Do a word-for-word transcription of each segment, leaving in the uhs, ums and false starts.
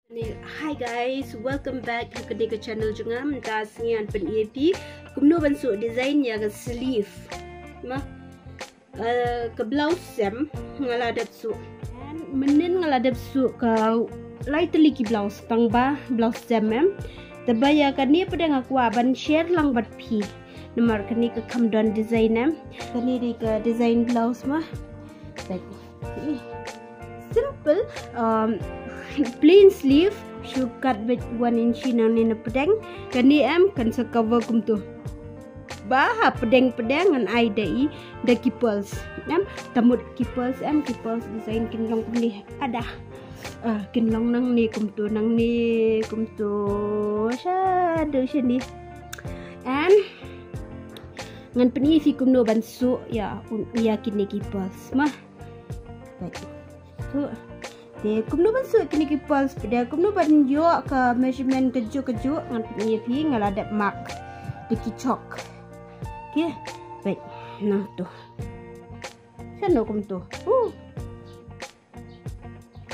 Hi guys, welcome back ha kane ka channel jong nga. Mynta sngi ngan pyni ïa phi kumno ban suh design ïa ka sleeve. Ma, eh, ka blouse sem nga la dep suh. And mynnin nga la dep suh ka lai tylli ki blouse, tang ba blouse sem em. Te ba ïa kane pat nga kwah ban share lang bad phi. Namar kane ka kham don design em. Kane dei ka design blouse ma. Simple, um, plain sleeve, shu kat beit one inch nangne na pdeng. Kane em kan sa cover kumto. Ba ha pdeng pdeng ngan ai da i da ki pearls. Em, ta mut ki pearls em, ki pearls design kin long kumne. Ada. Ah, kin long nangne kumto, nangne kumto. Shadow shane. And ngan pyni phi kumno ban suh ïa, un, ïa kine ki pearls ma. Right. So, te kumno ban suh kine ki pearls pat, kumno ban ïoh ka measurement kajuh kajuh, ngan pyni ïa phi. Nga la dep mark da ki chalk. Okay. Right. Nangto. Shano kumto. Uh.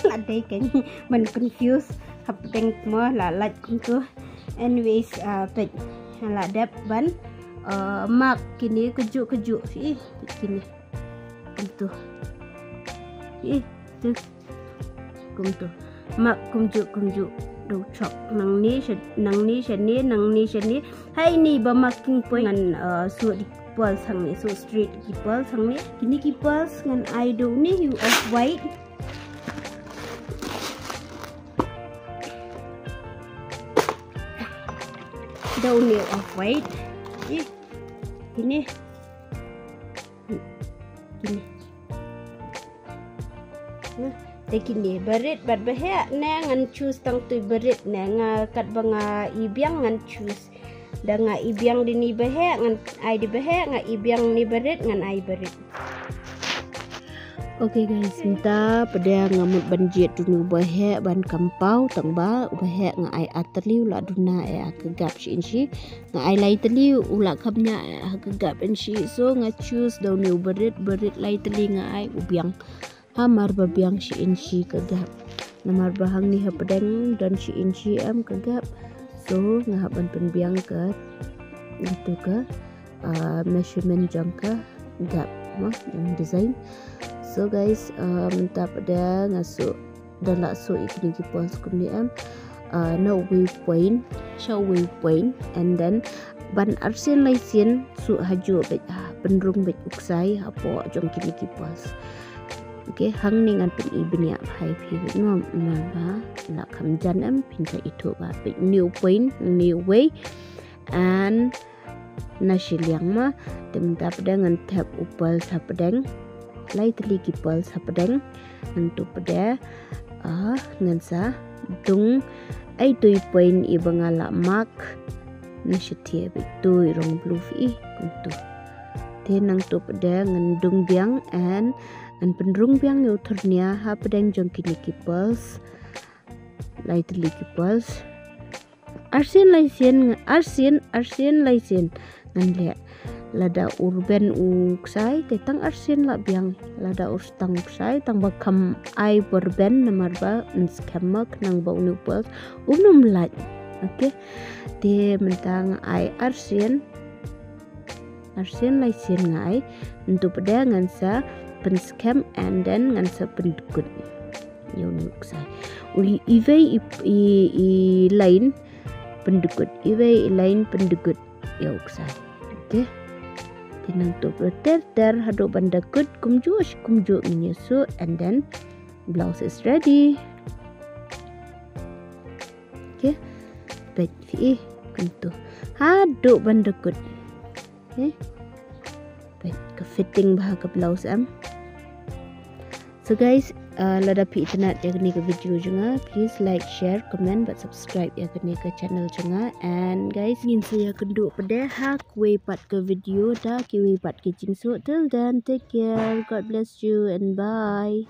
Nga dei kein ban confuse. Ha pdeng mo la lait kumto. Anyways, ah, peit. Nga la dep ban, ah, mark kine kajuh kajuh. Ih, kine. Kumto. Ih, tu. Kumto. Mark kumjuh kumjuh. Da u chalk nangne sha, nangne shane, nangne shane. Ha ine i ba marking point ngan, uh, suh da ki pearls hangne, suh straight da ki pearls hangne. Kine ki pearls ngan ai da une u off white. Da une u off white. Ih, kine. Kine. Te kine barit bad baheh ne ngan choose tang tu i barit ne, nga katba nga i biang ngan choose. Da nga i biang da ini i baheh ngan ai da i baheh, nga i biang ini i barit ngan ai barit. Okay guys, mynta pat nga mut ban jied da une u baheh ban kam paw, tang ba u baheh nga ai ar tylli u la duna ïa ka gap shi inshi. Nga ai lai tylli u la kham ñiah ha ka gap inshi. So nga choose da une u barit, barit lai tylli nga ai, u biang. Hamar ba biang shi inshi ka gap. Namar ba hangne ha pdeng don shi inshi em ka gap. So nga hap ban pynbiang ka, itu ka, ah, measurement jong ka gap, mo, jong design. So guys, ah, mynta pat nga suh da la suh ïa kine ki pearls kumne em, ah, na uwei u point sha uwei u point, and then ban arsien laisien suh hajuh beit, ah, pynrung beit u ksai hapoh jong kine ki pearls. Okay, hangne ngan pyni bniah bha ïa phi beit mo, namar ba la kham jan em, phin sa ithuh bha. Beit une u point, une uwei, and na shiliang ma, te mynta pat ngan thep u pearls ha pdeng, lai tylli ki pearls ha pdeng, ngan tu pat, ah, ngan sa dung, ai tu i point i ba nga la mark, na shathie beit tu i rong blue phi i, kumtu. Te nangtu pat ngan dung biang and ngan pynrung biang ïa u thurnia ha pdeng jong kine ki pearls, lai tylli ki pearls. Arsien laisien, arsien, arsien laisien ngan leh. Lada u rben u ksai te tang arsien lah biang. Lada u stang u ksai tang ba kham ai ba rben namar ba yn skhem ma khnang ba une u pearls um nym lait. Okay. Te mynta nga ai arsien. Arsien laisien nga ai. Ntu pat ngan sa pynskhem and then ngan sa pyndkut ïa une u ksai. U iwei i, i, i line pyndkut, iwei i line pyndkut ïa u ksai. Okay. Te nangtu pat ter ter haduh ban da kut kumjuh shi kumjuh ngin ïa suh and then blouse is ready. Okay. Peit phi i kumtu. Haduh ban da kut. Okay. Peit ka fitting bha ka blouse em. So guys, uh, lada phi itynnad ïa kane ka video jong nga, please like, share, comment bad subscribe ïa kane ka channel jong nga. And guys, ngin sa ïakynduh pat ha kiwei pat ka video da kiwei pat ki jingsuh. Till then, take care. God bless you and bye.